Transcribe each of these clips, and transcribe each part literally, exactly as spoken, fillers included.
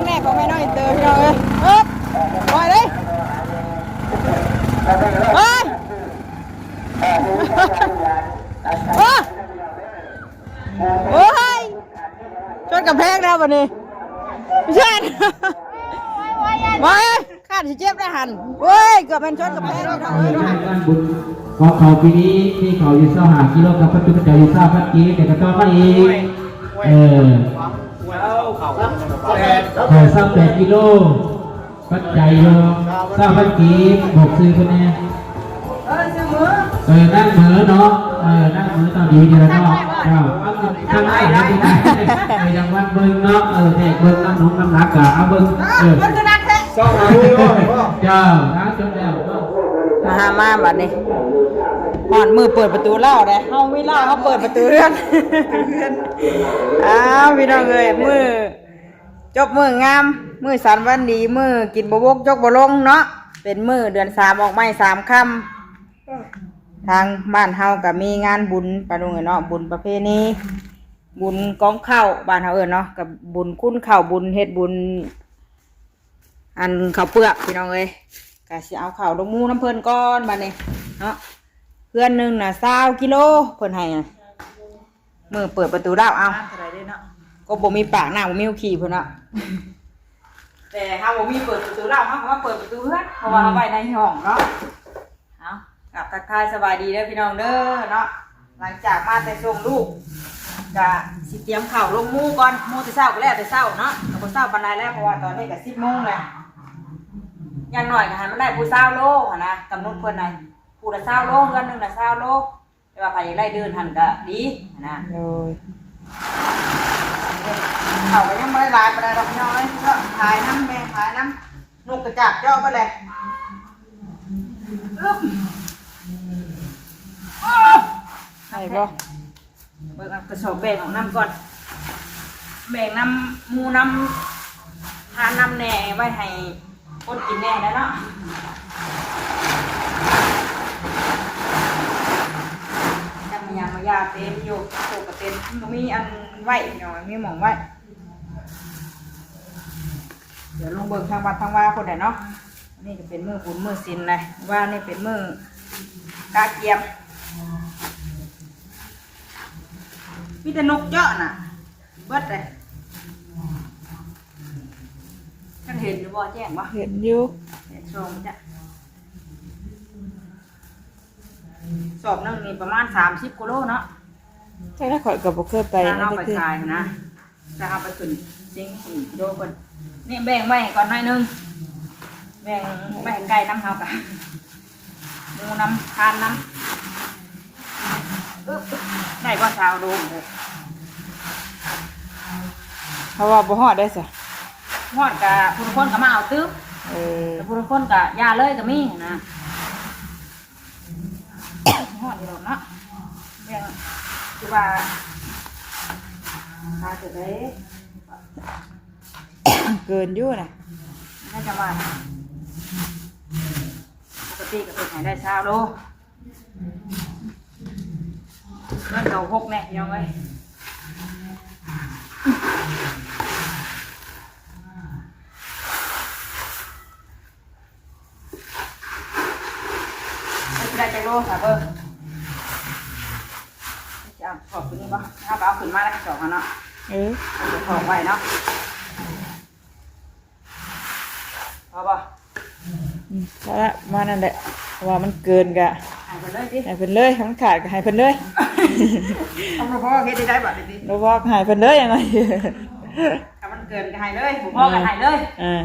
แรกของแม่น้องอินเตอร์พี่น้องเอ้ยเอิบปล่อยเลยเฮ้ยโอ้โอ้ยชนกำแพงแล้ววันนี้ชนมาเอ้ยขาดสิเจ็บได้หันเฮ้ยเกือบเป็นชนกำแพงพี่น้องเอ้ย งานบุญของเขาปีนี้มีเขาอยู่ซาวห้ากิโลกับปัจจุบันอยู่ซาวพันกีแต่ก็ต้องมาอีกเออเขาซาวแปดกิโลปัจจัยอยู่ซาวพันกีบอกซื้อคนนี้เออนั่งเหมือเนาะเออนั่งเหมือตอนดีเดียวเนาะเจ้าเอาข้างหน้าเห็นไหมเออยังวัดเบิ้งเนาะเออแทกเบิ้งน้ำหนุนน้ำหนักกะเอาเบิ้งเออ มันคือนักแท้ ซาวห้ากิโล เจ้านะจนแล้วเนาะ มาหามาบัดนี้ฮอดมื้อเปิดประตูเล่าเด้เฮามีเล่าเฮาเปิดประตูเฮือนอ้าวพี่น้องเอ้ยมื้อจบมื้องามมื้อสันวันดีมื้อกินบ่วกจกบ่ลงเนาะเป็นมื้อเดือนสามออกไม้สามค่ำทางบ้านเฮาก็มีงานบุญปะลุงเอ้ยเนาะบุญประเพณีบุญกองข้าวบ้านเฮาเอิ้นเนาะกับบุญคุณข้าวบุญเฮ็ดบุญ อันข้าวเปลือกพี่น้องเอ้ยกะสิเอาข้าวลงหมู่น้ำเพิ่นก่อนบัดนี้เนาะเพื่อนหนึ่งน่ะซาวกิโลเพิ่นให้น่ะมื้อเปิดประตูเล่าเอา เท่าไหร่เด้เนาะ ก็บ่มีปากหน้าบ่มีขี้เพิ่นเนาะแต่เฮาบ่มีเปิดประตูเล่าเฮาก็มาเปิดประตูเฮือนเพราะว่าเฮาไว้ในห้องเนาะเอากลับทักทายสบายดีเด้อพี่น้องเด้อเนาะหลังจากมาแต่ส่งลูกกะสิเตรียมข้าวลงหมู่ก่อนหมู่แต่เช้าก็แล้วแต่เช้าเนาะก็บ่เช้าปานใดแล้วเพราะว่าตอนนี้ก็สิบโมงแล้ว อย่างน้อยก็ให้มันได้ผู้ซาวโลหั้นนะกำหนดเพิ่นนะผู้ละซาวโลเฮือนหนึ่งละซาวโลแต่ว่าใครอยากได้เดินหันก็ดีหั้นนะ โดย เขาก็ยังไม่ได้หลายปานใดดอกพี่น้องเอ้ยก็ขายน้ำแม่ขายน้ำนกกระจาบเจาะไปเลยอึ๊บ ให้บ่ เบิ่งเอากระสอบแบ่งออกน้ำก่อน แบ่งน้ำหมู่น้ำทานน้ำแหน่ไว้ให้คนกินแหน่แล้วเนาะจักมีหยังมายาเต็มอยู่โตกก็เต็มมันก็มีอันไว้เนาะมีหม่องไว้ เดี๋ยวลงเบิ่งทางวัดทางวาคนใดเนาะอันนี้ก็เป็นมื้อบุญมื้อศีลนะว่านี่เป็นมื้อกะเกียม มีแต่นกเจาะน่ะ เบิดเลยท่านเห็นอยู่บ่แจ้งบ่ เห็นอยู่ เห็นชมจ้ะสอบหนึ่งนี่ประมาณสามสิบกิโลเนาะ แต่ละข่อยก็บ่เคยไป ถ้า นั่น เรา ก็ ไป คือ ขายนะถ้าเราไปขึ้นเซ็งสี่กิโลเพิ่นนี่แบ่งไว้ก่อนหน่อยหนึงแบ่งไว้ให้ไก่น้ำเฮากันหมูน้ำทานน้ำอึ๊บได้ก็ซาวโดมเลย เพราะว่าบ่ฮอดได้ซะ ฮอดกะผู้คนก็มาเอาตื้ม เออ แต่ผู้คนก็อย่าเลยก็มีนะ ฮอดอยู่ดอกเนาะแบ่งคือว่าหาเสร็จเลย เกินอยู่นะ น่าจะว่าปกติก็เป็นให้ได้ซาวโลเงินเก่าหกแน่พี่น้องเอ้ย ไม่ได้จักโลค่ะเบอร์จะเอาขอบคุณนี่บ่ถ้าเอาขึ้นมาแล้วก็จอดกันเนาะ เออ เอาไปถอดไว้เนาะพอบ่ อืมพอละมานั่นแหละเพราะว่ามันเกินกะ หายไปเลยสิ ให้เพิ่นเลยมันขาดก็ให้เพิ่นเลย เอามาพอเฮ็ดได้ได้บ่เดี๋ยวนี้ บ่บอกให้เพิ่นเลยยังไง ถ้ามันเกินก็หายเลยผมพอก็หายเลย อ่า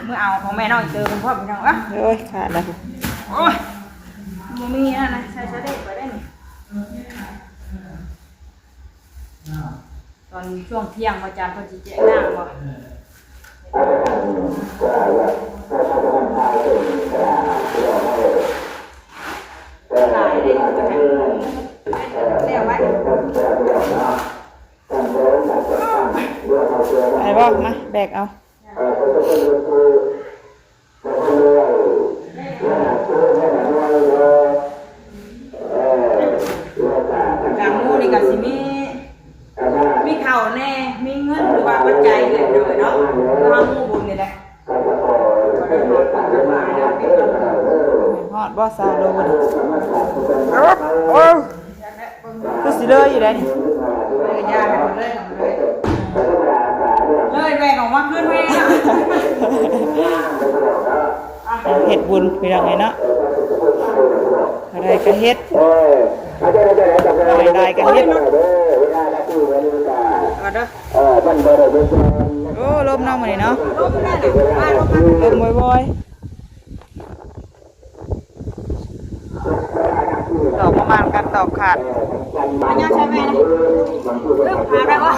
เมื่อเอาของแม่น้องเจอเป็นพ่อพี่น้องอ่ะ โอ้ยขาดแล้ว โอ้ยบ่มีอันนั้นนะใส่สะเด็ดไปได้นี่ตอนช่วงเที่ยงอาจารย์เพิ่นสิแจกน้ำบ่หลายเด้เพิ่นเรียกไว้ ไอ้บอกมาแบกเอา กากหมูนี่ก็สิมี มีข้าวแน่ มีเงินหรือว่าปัจจัยเนี่ยเนาะ เพื่อเฮาฮู้บุญนี่แหละ ฮอดบ่ซาโลนี่ คือสิเลยอยู่ได้นี่ เลยแหว่งออกมาขึ้นแม่ เฮ็ดบุญพี่น้องเอ้ยเนาะ อะไรก็เฮ็ด อะไรก็เฮ็ด โอ้ ลมเนาะมื้อนี้เนาะ ลมบ่อยๆ ตอกประมาณกันตอกขาด อันนี้ใช่ไหมนะ เริ่มหาได้วะ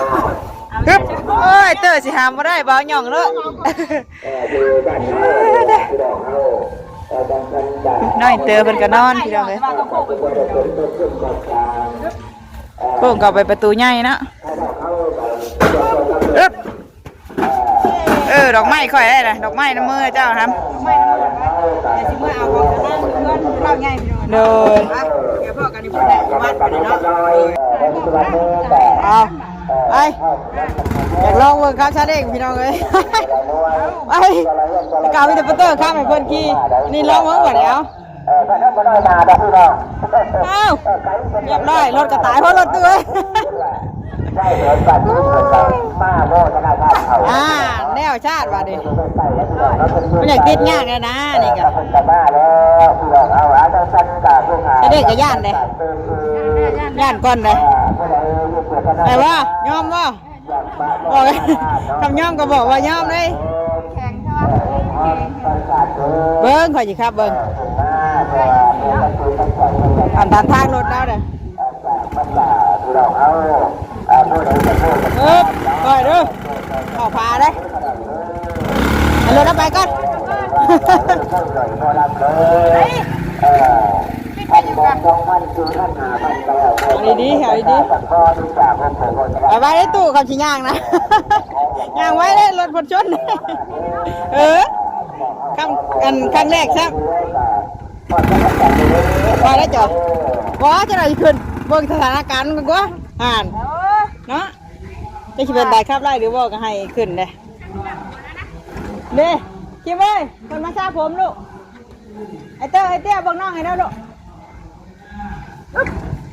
ฮึบ โอ้ย เตอร์สิหามบ่ได้ บ่าวหย่องเลย น้อยเตอร์เพิ่นก็นอนพี่น้องเอ้ย โป่งเข้าไปประตูใหญ่เนาะ อึ๊บ เออ ดอกไม้ข่อยได้นะ ดอกไม้นำมือเจ้าครับ เดี๋ยวสิเมื่อเอาของชาวบ้านเพื่อนเล่าใหญ่พี่น้อง โดย อ่ะ เดี๋ยวพ่อกันที่พูดได้วัดไปเลยเนาะ เอา ไป อยากลองเบิ่งครับชาเด้งพี่น้องเอ้ย ไป กาวมีแต่ปเตอร์ครับให้เพิ่นขี่ นี่ลองเบิ่งบัดนี้เอา เอ้า เรียบร้อย รถก็ตายเพราะรถตู้เอ้ย อ่า แนวชาติบัดนี้ มันอยากติดยากแล้วนะ นี่ก็ กระเด็กกระย่านเลย ย่านก่อนเลย แต่ว่ายอมบ่ บอกเลย คำยอมก็บอกว่ายอมเลย แข็งใช่ปะ เบิ่งข่อยสิครับเบิ่ง อันตันทางรถแล้วเด้อ เอิบ ปล่อยเด้อ เข้าผาเด้อ เอารถเอาไปก่อน เอาดีๆ เอาดีๆ เอาไว้ในตู้กับชิย่างนะ ย่างไว้เลยรถพลชน เออ ครั้ง อันครั้งแรกครับ พอแล้วจ้ะ ว่าจะไหนขึ้น เบิ่งสถานการณ์กันกว่า อ่าน เนาะ จะสิเป็นไดครับไล่หรือว่าก็ให้ขึ้นเด้ เด้ คิมเอ้ย คนมาซาผมลูก ไอ้เต้ย ไอ้เตี้ย เบิ่งน้องให้แล้วลูก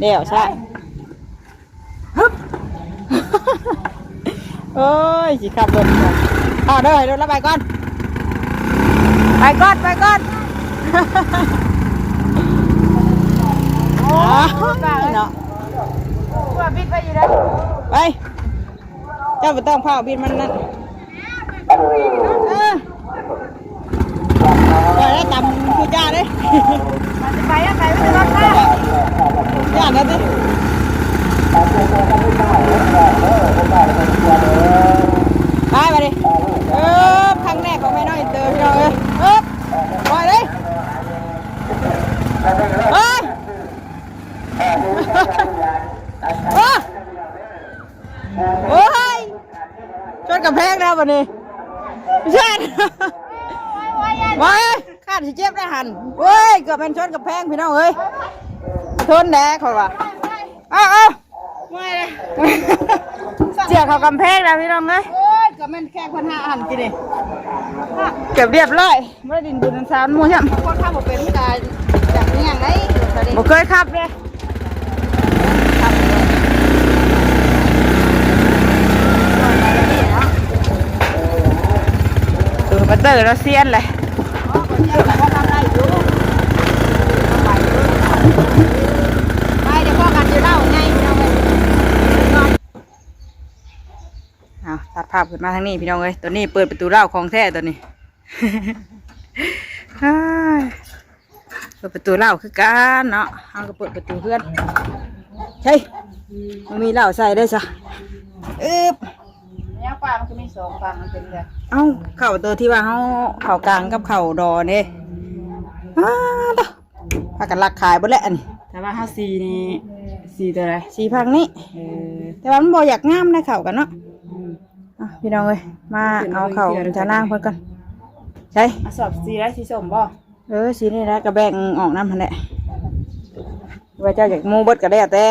เดี๋ยวใช่ โอ้ย สิขับรถก่อน เอาเด้อ ให้รถละไปก่อน ไปก่อน ไปก่อน โอ้ย เนาะ ว่าบิดไปอยู่แล้ว ไป เจ้าบ่ต้องเผาบิดมันนั่น เออ ปล่อยแล้วตำคือจ้าเด้ มันจะไปอะ ไปไม่รอดค่ะ ย่านแล้วสิ ไปไปดิ เออ ครั้งแรกของแม่น้อยเตอร์พี่น้องเอ้ย เออ ปล่อยเลย เฮ้ย เออ โอ้ย ชนกำแพงแล้วบัดนี้ ชน ว้าย ขาดสิเจ็บได้หัน โอ้ย เกือบเป็นชนกำแพงพี่น้องเอ้ย ทนแน่ข่อยว่า เอาเอา เมื่อยเลย เสียเขากำแพงแล้วพี่น้องเอ้ย โอ้ย เกือบเป็นแค่คนห้าหันกินเลย เกือบเรียบร้อย บ่ได้ดินบุญสามหมู่ใช่ไหม คนขับบ่เป็น มีแต่อยากเลี้ยงไง บ่เคยขับเลย เออ มาเตอร์เราเซียนเลย ไป เดี๋ยวพ่อกันจะเล่าไงพี่น้องเอ้ย เอา ตัดภาพขึ้นมาทางนี้พี่น้องเอ้ย ตัวนี้เปิดประตูเล่าของแท้ตัวนี้ เฮ้ย เปิดประตูเล่าคือกันเนาะ เฮาก็เปิดประตูเฮือน เฮ้ย มันมีเล่าใส่ได้ซะ อึบ เนี่ยกว้างมันจะมีสองฝั่ง มันเป็นแบบ เอ้า เข้าตัวที่ว่าเฮาเข้ากลางกับเข้าดอเด้ อ้า ตะ พากันลักขายเบิดแล้วอันนี้ แต่ว่าเฮาสีนี่ สีตัวใด สีพังนี่ เออ แต่ว่ามันบ่อยากงามนะเข้ากันเนาะ อืม อ่ะ พี่น้องเอ้ย มาเอาเข้า เขียน จะนั่งเพิ่นก่อน ใช่ เอาสอบสีอะไร สีส้มบ่ เออ สีนี่แหละ ก็แบ่งออกนำหั่นแหละ ว่าเจ้าอยากหมู่เบิดก็แล้วแต่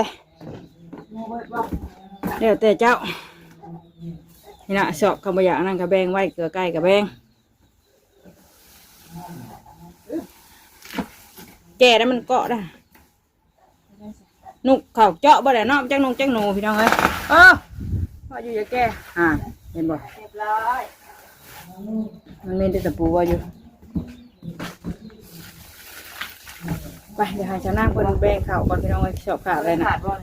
หมู่เบิดบ่ แล้วแต่เจ้า นี่นะ ชอบคำว่าอยากนั่นก็แบ่งไว้ เกลือไก่ก็แบ่ง แก่แล้วมันเกาะได้ นกเขาเจาะบ่ได้เนาะ จักนกจักหนูพี่น้องเอ้ย เออ ว่าอยู่อย่าแก่ อ่า เห็นบ่ เรียบร้อย มันมีแต่ตะปูว่าอยู่ ไป เดี๋ยวให้ชาวนางเพิ่นแบ่งข้าวก่อนพี่น้องเอ้ย ชอบข้าวเลยนะ ขาดบ่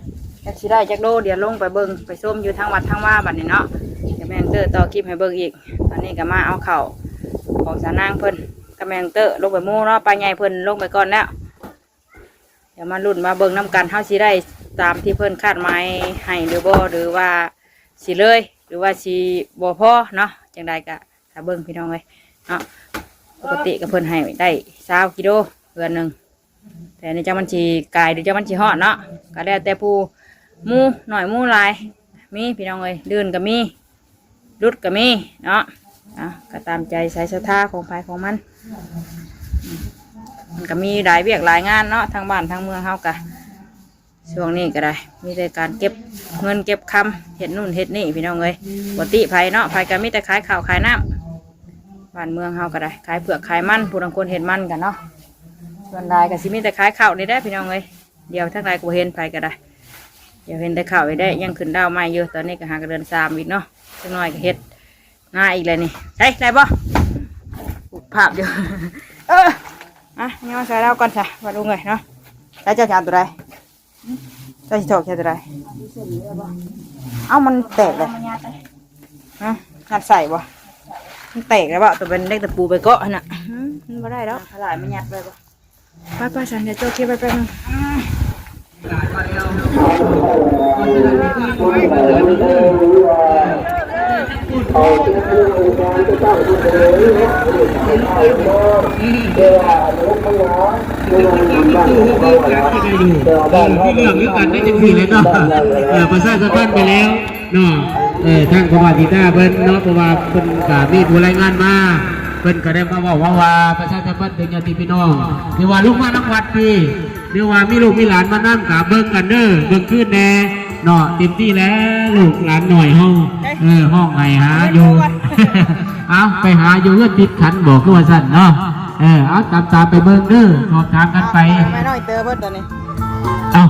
จักสิได้จักโล เดี๋ยวลงไปเบิ่งไปชมอยู่ทางวัดทางว่าบัดนี้เนาะ เดี๋ยวแม่น้องเตอร์ต่อคลิปให้เบิ่งอีก อันนี้ก็มาเอาข้าวของชาวนางเพิ่นกับแม่น้องเตอร์ลงไปหมู่เนาะ ป้าใหญ่เพิ่นลงไปก่อนแล้ว เดี๋ยวมาลุ้นมาเบิ่งนำกัน เฮาสิได้ตามที่เพิ่นคาดหมายให้หรือบ่ หรือว่าสิเลย หรือว่าสิบ่พอเนาะ จังใดก็ถ้าเบิ่งพี่น้องเอ้ยเนาะ ปกติก็เพิ่นให้ได้ซาวกิโลเฮือนหนึ่ง แต่อันนี้จักมันสิกายหรือจักมันสิฮอดเนาะ ก็แล้วแต่ผู้ หมู่น้อยหมู่หลาย มีพี่น้องเอ้ย ดื่นก็มี หลุดก็มีเนาะ อ่ะ ก็ตามใจใส่ศรัทธาของไผของมัน มันก็มีหลายเวียกหลายงานเนาะ ทางบ้านทางเมืองเฮากะ ช่วงนี้ก็ได้ มีแต่การเก็บเงินเก็บคำ เฮ็ดนู่นเฮ็ดนี่พี่น้องเอ้ย ปกติไผเนาะ ไผก็มีแต่ขายข้าวขายน้ำ บ้านเมืองเฮาก็ได้ ขายเผือกขายมัน ผู้ลางคนเฮ็ดมันกันเนาะ ส่วนหลายก็สิมีแต่ขายข้าวนี่แหละพี่น้องเอ้ย เดี๋ยวทางใดก็บ่เห็นไผก็ได้ เดี๋ยวเห็นแต่ข้าวนี่แหละ ยังขึ้นดาวใหม่อยู่ ตอนนี้ก็หากเดือนสามอีกเนาะ จักหน่อยก็เฮ็ดนาอีกแล้วนี่ ใช่ ได้บ่ ปลูกผักอยู่ เออ อ่ะ ยังมาใส่ลาวก่อนซะ ว่าลุงเอ้ยเนาะ แล้วเจ้าสิเอาตัวใด เจ้าสิถอกใส่ตัวใด เอ้า มันแตกเลย ฮะ งัดใส่บ่ มันแตกแล้วบ่ ตัวเป็นเลขตะปูไปเกาะหั่นน่ะ อืม มันบ่ได้ดอก ขลายมันยัดไปบ่ ไปๆ ฉันเดี๋ยวโจ้เก็บไปแป๊บนึง เออ ที่เหลืองคือกันได้จังสี่เลยเนาะ เออ ประชาสัมพันธ์ไปแล้วเนาะ เออ ทางกบฏีต้าเพิ่นเนาะ เพราะว่าเพิ่นก็มีผู้รายงานมา เพิ่นก็ได้มาบอกว่า ว่าประชาสัมพันธ์ถึงญาติพี่น้อง หรือว่าลูกมาทั้งวัดพี่ หรือว่ามีลูกมีหลานมานำก็เบิ่งกันเด้อ เบิ่งคืนแน่เนาะ เต็มที่แล้วลูกหลานน้อยเฮา เออ ฮ้องไห้หาอยู่ เอาไปหาอยู่เฮือนติดขันบอกคือว่าซั่นเนาะ เออ เอาตามตามไปเบิ่งเด้อ สอบถามกันไป ไปน้อยเตอเพิ่นตอนนี้ เอา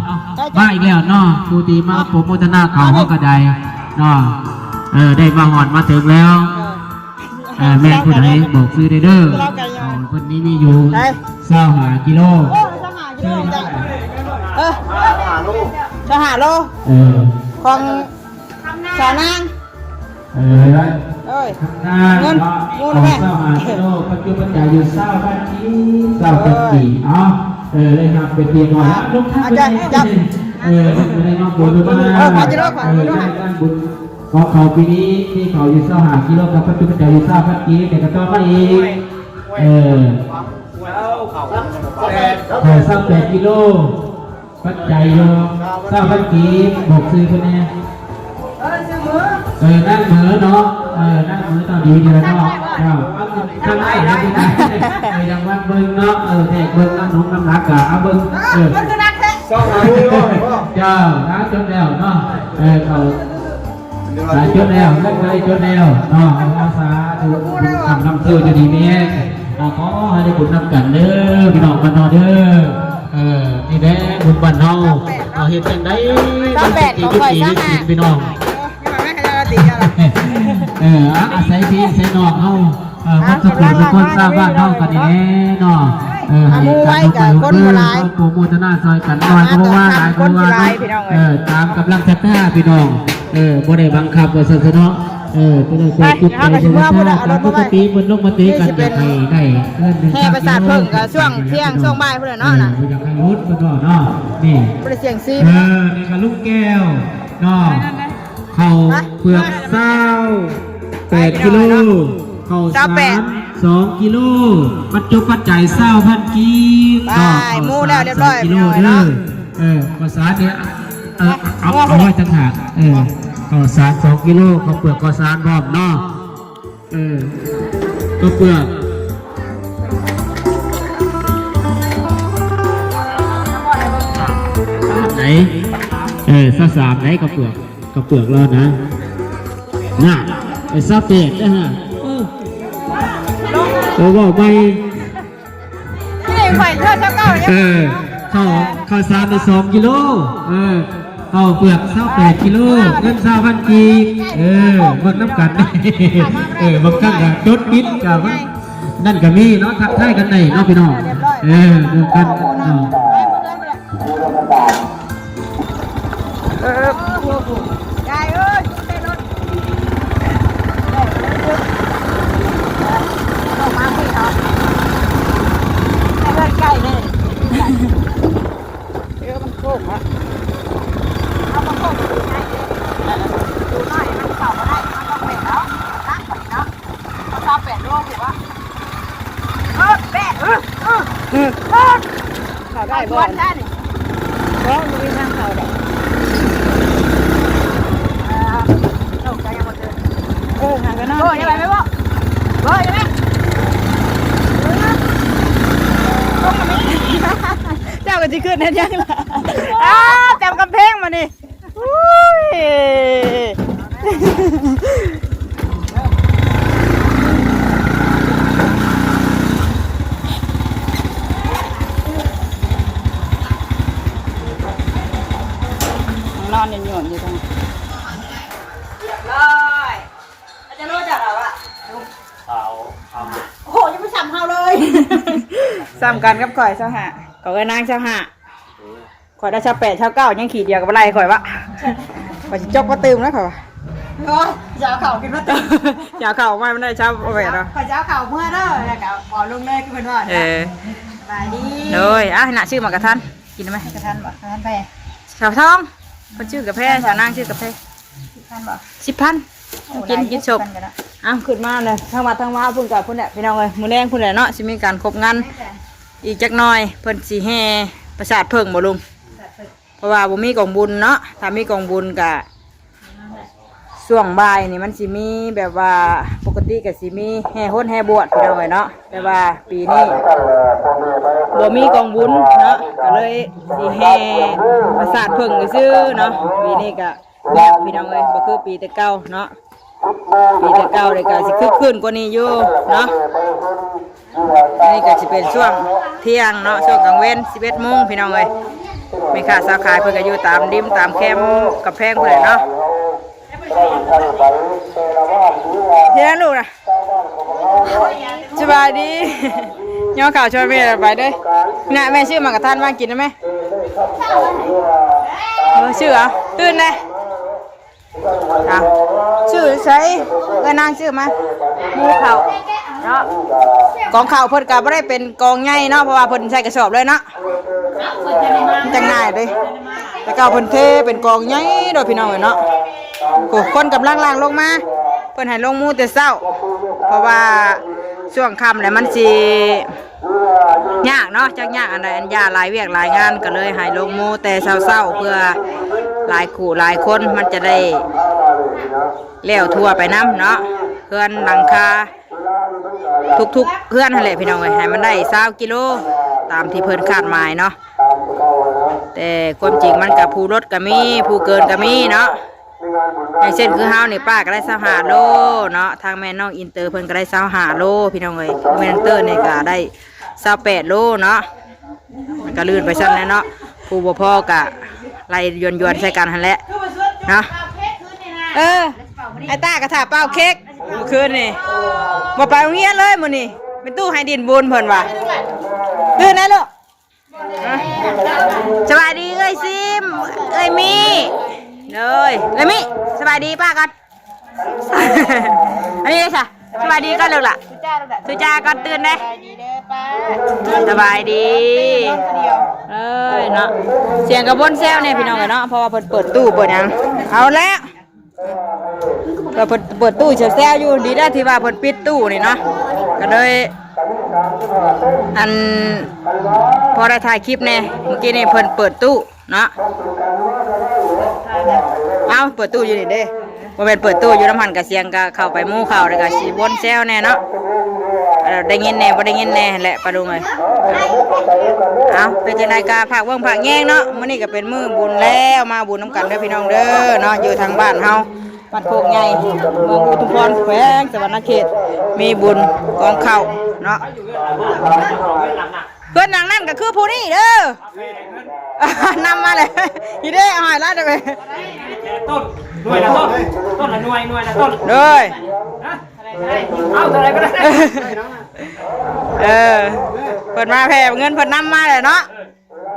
มาอีกแล้วเนาะ ผู้ที่มาโปรโมทนาเขาเขาก็ได้เนาะ เออ ได้มาฮอดมาถึงแล้ว เออ เออ แม่นผู้ใดบอกชื่อได้เด้อ เราไก่ย่าง เอาเพิ่นนี่มีอยู่ ไป ซาวห้ากิโล โอ้ ซาวห้ากิโลจ้ะ เออ ซาวห้าโล เออ ของ สาวนาง เออ เอ้ย ข้างหน้า เงิน เนาะ มูลแม่ ของเจ้าหาโลกปัจจุบันจ่ายอยู่ซาวพันกีบ ซาวพันกีบ เอ้ย เอา เออ เลยครับ เป็นเพียงว่า อ่ะ ลงท่าน อาจารย์ ไป จับ เออ ไม่ได้มาบุญมา เออ ขอจะรอดก่อน เออ ได้งานบุญของเขาปีนี้ที่เขาอยู่ซาวห้ากิโลกับปัจจุบันจ่ายอยู่ซาวพันกีบ แต่ก็ต้องมาอีก เออ เออ ซาวแปดกิโล ปัจจัยโยมซาวพันกีบ บอกชื่อเพิ่นแน่ เออ นั่งเหมือเนาะ เออ นั่งเหมือตอนดีเดียวเนาะ เออ เอาข้างในนะพี่นะ เออ ยังวัดเบิ่งเนาะ เออ แทกเบิ่งน้ำหนุนน้ำหนักกะเอาเบิ่ง เออ ซาวห้ากิโล เจ้า นะ จนแล้วเนาะ เออ เขา อ่า จดแล้ว นั่นก็ได้จดแล้วเนาะ เอา สาธุ บุญคำนำเชื่อจะดีแน่ อ่า ขอให้ได้บุญนำกันเด้อ พี่น้องบ้านเฮาเด้อ เออ นี่แหละบุญบ้านเฮา เอาเฮ็ดจังใด๋ ซาวแปด มันสิ ของข้อย สิ ซาวห้า สิ พี่น้อง เออ ไม่มาไม่ให้เราตีกันหรอก เออ อ่ะ อาศัยพี่อาศัยน้องเฮา เออ อ่ะ มันสุขสุขคนสร้างบ้านเฮากันนี่แหละเนาะ เออ ให้ หมู่ไว้กับคนบ่หลาย โปรโมทนาซอยกันหน่อย เพราะว่าหลาย เพราะว่า คนสิหลายพี่น้องเอ้ย เออ ตามกำลังศรัทธาพี่น้อง เออ บ่ได้บังคับว่าซั่นซะเนาะ เออ ผู้ใดเคยคิดไป ไป เดี๋ยวเราก็สิมา ผู้ใด เอารถมาไว้ ปกติเพิ่นลงมาตีกัน นี่สิเป็น อยากให้ได้เงินหนึ่ง แห่ประสาทเพิ่งก็ช่วงเที่ยง ช่วงบ่ายพุ่นแหละเนาะ เออ น่ะ บ่อยากให้หลุดเพิ่นเนาะ นี่ บ่ได้เสี่ยงซี เออ นี่ก็ลุงแก้วเนาะ ไปนั่นนะ ข้าวเปลือก ไป ซาวแปดกิโล ข้าวสาร ซาวแปด สองกิโล ปัจจุปัจจัยซาวพันกีบ ไป เนาะ หมู่แล้วเรียบร้อย ข้าวสารสองกิโล พี่น้องเนาะ เด้อ เออ ข้าวสารเนี่ย เออ เอา เอาไว้ต่างหาก เออ ข้าวสารสองกิโล ข้าวเปลือกข้าวสารพร้อมเนาะ เออ ข้าวเปลือก ไหน เออ ซาวสาม ไหนข้าวเปลือก ข้าวเปลือกแล้วนะ น่ะ ไปซาเปดนะฮะ เออ เออ เว้าไป นี่ข่อยเท่าเจ้าเก่าเนี่ย เออ ข้าว ข้าวสารไปสองกิโล เออ ข้าวเปลือกซาวแปดกิโล เงินซาวพันกีบ เออ เบิ่งนำกัน เออ บางครั้งก็จดผิดก็มัน นั่นก็มีเนาะ ทักทายกันได้เนาะพี่น้อง เออ เบิ่งกัน เออ เออ ยายเอ้ย อยู่ในรถ ออกมาสิเนาะ ไปเดินไกลเลย เออ มันโค้งอะ เอามาโค้งอยู่ไหนเนี่ย ดูหน่อย มันเข้ามาได้ มันต้องเป็นแล้ว ตั้งไปเนาะ เขาชอบแปดโลกอยู่วะ เออ แปด เออ เออ เออ เขาได้บ่ ชวนได้นี่ บ่ มันมีทางเขาดอก เออ ตกใจยังบ่เจอ เออ หากันนอน โอ้ย ยังไงไม่บอก โอ้ย ยังไง เจ้าก็สิขึ้นเฮ็ดหยังล่ะ อ้า จำกำแพงมานี่ อุ้ย นอนหย่อนๆอยู่ตรงนั้น เรียบร้อย อาจารย์โรจน์จับเราอะ ขาวขาว โอ้โห ยังไม่ซ้ำเฮาเลย ซ้ำกันกับข่อยซาวห้า ข่อยกับนางซาวห้า ข่อยได้ซาวแปด ซาวเก้า ยังขีดเดียวกับอะไรข่อยวะ ข่อยสิจกมาตื่มแล้วข่อยว่า โอ้ย จะเอาเข่าขึ้นมาตื่ม อย่าเอาเข่ามา มันได้ซาวแปดเนาะ ข่อยจะเอาเข่าเมื่อเด้อ แล้วก็ขอลงเลยคือเพิ่นว่า เออ สบายดี โดย อ่ะ น่ะ ซื้อหมากกะทัน กินได้ไหม กะทันบ่ กะทันแพง สาวทอง เพิ่นซื้อกาแฟ สาวนางซื้อกาแฟ สิบพันบ่ สิบพัน โอ้ กิน หลาย กินศพ สิบพันก็ได้ อ้าว ขึ้นมาเลย ทั้งวัดทั้งวาพุ่นกับพุ่นแหละ พี่น้องเอ้ย มื้อแลงพุ่นแหละเนาะ สิมีการครบงาน แม่นจ้ะ อีกจักหน่อย เพิ่นสิแห่ประสาทเพิ่งบ่ลุง ประสาทเพิ่ง เพราะว่าบ่มีกองบุญเนาะ ถ้ามีกองบุญกะ ช่วงบ่ายนี่มันสิมีแบบว่า ปกติก็สิมีแห่ฮดแห่บวช พี่น้องเอ้ยเนาะ แต่ว่าปีนี้บ่มีกองบุญเนาะ ก็เลยสิแห่ประสาทเพิ่งซื่อๆเนาะ ปีนี้ก็เงียบ พี่น้องเอ้ย บ่คือปีแต่เก่าเนาะ ปีแต่เก่าเลยก็สิคึกคืนกว่านี้อยู่เนาะ อันนี้ก็สิเป็นช่วงเที่ยงเนาะ ช่วงกลางเว็น สิบเอ็ดโมง พี่น้องเอ้ย แม่ค้าสาวขายเพิ่นก็อยู่ตามริมตามแคมกำแพงเพิ่นแหละเนาะ เฮ็ดหยังลูกนะ สบายดี ย่อข่าวชวนแม่ไปเด้อ น่ะ แม่ซื้อหมากกะทันมากินนะแม่ เออ ซื้อเหรอ ตื่นเลย อ่ะ ซื้อใส่ เอ้ย นางซื้อมา หมู่ข้าวเนาะ กองข้าวเพิ่นก็บ่ได้เป็นกองใหญ่เนาะ เพราะว่าเพิ่นใส่กระสอบเลยเนาะ จังง่ายเด้ แต่เก่าเพิ่นเทเป็นกองใหญ่โดยพี่น้องเอ้ยเนาะ โอ้ คนกำลังล่างลงมา เพิ่นให้ลงหมู่แต่เช้า เพราะว่าช่วงค่ำแล้วมันสิยากเนาะ จักยากอันใดอันยาหลายเวียกหลายงาน ก็เลยให้ลงหมู่แต่เช้าๆ เพื่อหลายคู่หลายคนมันจะได้แล้วทั่วไปนำเนาะ เฮือนหลังคา ทุกๆเฮือนหั่นแหละพี่น้องเอ้ย ให้มันได้ซาวกิโล ตามที่เพิ่นคาดหมายเนาะ แต่ความจริงมันก็ผู้ลดก็มี ผู้เกินก็มีเนาะ อย่างเช่นคือเฮานี่ ป้าก็ได้ซาวห้าโลเนาะ ทางแม่น้องอินเตอร์เพิ่นก็ได้ซาวห้าโล พี่น้องเอ้ย แม่น้องเตอร์นี่ก็ได้ซาวแปดโลเนาะ มันก็ลื่นไปซั่นแหละเนาะ ผู้บ่พอก็ไล่ยวนๆใส่กันหั่นแหละเนาะ เออ ไอ้ต้าก็ถ่าเป่าเค้กเมื่อคืนนี่ บ่ไปโรงเรียนเลยมื้อนี้ เป็นตู้ให้ดินบุญเพิ่นว่า ตื่นแล้วลูก อ่ะ สบายดีเอ้ยซิม เอ้ยมี่ เลย เอ้ยมี่ สบายดีป้าก่อน อันนี้เลยค่ะ สบายดีก่อนลูกล่ะ สุจ้าลูกล่ะ สุจ้าก่อนตื่นเด้ สบายดีเด้อป้า สบายดี เอ้ยเนาะ เสียงกระบนแซวเนี่ยพี่น้องเอ้ยเนาะ เพราะว่าเพิ่นเปิดตู้เปิดหยัง เอาแล้ว ก็เปิด เปิดตู้แซวๆอยู่ ดีได้ที่ว่าเพิ่นปิดตู้นี่เนาะ ก็เลย อัน พอได้ถ่ายคลิปแน่ เมื่อกี้นี่เพิ่นเปิดตู้เนาะ เอ้า เปิดตู้อยู่นี่เด้ บ่แม่นเปิดตู้อยู่นำหั่น กะเสียงกะเข้าไปหมู่เข้า แล้วกะสิวนแซวแน่เนาะ เอ่อ ได้ยินแน่ บ่ได้ยินแน่แหละป้าลุงเอ้ย เอ้า เป็นจังใดกะฝากเบิ่งฝากแยงเนาะ มื้อนี้ก็เป็นมื้อบุญแล้ว มาบุญนำกันเด้อพี่น้องเด้อเนาะ อยู่ทางบ้านเฮา บ้านโคกใหญ่ เมืองอุทุมพร แขวงสะหวันนะเขต มีบุญกองข้าวเนาะ เพิ่นหลังนั่นก็คือผู้นี้เด้อ นำมาเลย อีเด้หอยละเด้อ ต้น หน่วยละต้น ต้นละหน่วย หน่วยละต้น โดย ฮะ เอาเท่าไหร่ก็ได้ เออ เพิ่นมาแผ่เงินเพิ่นนำมาเลยเนาะ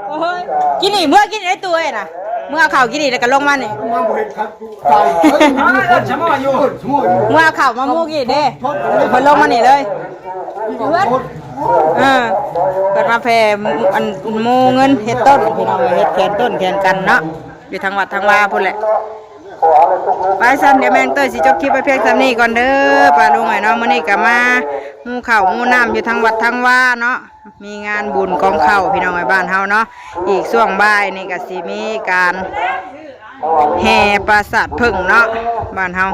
โอ้ย กินนี่ เมื่อกินไอ้ตัวน่ะ เมื่อเอาข้าวกินนี่แล้วก็ลงมานี่ มาบ่เห็นครับ เอาเด้อ ชะมออยู่ เมื่อเอาข้าวมาหมู่กินเด้ เพิ่นลงมานี่เลย เพื่อน เออ เพิ่นมาแผ่อันหมู่เงินเฮ็ดต้น พี่น้อง เฮ็ดแขนต้นแขนกันเนาะ อยู่ทางวัดทางวาพุ้นแหละ ไปซั่น เดี๋ยวแม่น้องเต้ยสิจบคลิปไว้เพียงส่ำนี้ก่อนเด้อ ป้าลุงเอ้ยเนาะ มื้อนี้ก็มาหมู่ข้าวหมู่น้ำอยู่ทางวัดทางวาเนาะ มีงานบุญกองข้าวพี่น้องเอ้ยบ้านเฮาเนาะ อีกช่วงบ่ายนี่ก็สิมีการแห่ปราสาทผึ้งเนาะ บ้านเฮา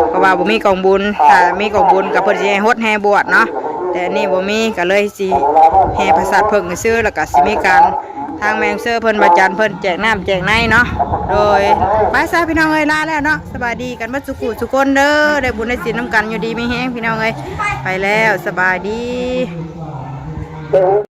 เพราะว่าบ่มีกองบุญ ถ้ามีกองบุญก็เพิ่นสิแห่ฮดแห่บวชเนาะ แต่อันนี้บ่มีก็เลยสิแห่ปราสาทผึ้งซื่อ แล้วก็สิมีการ ทางแม่น้องเต้ยเพิ่น พระอาจารย์เพิ่นแจกน้ำแจกในเนาะ โดย ไปซะพี่น้องเอ้ย ลาแล้วเนาะ สบายดีกันเบิดสุขุสุคนเด้อ ได้บุญได้ศีลนำกัน อยู่ดีมีแฮงพี่น้องเอ้ย ไปแล้ว สบายดี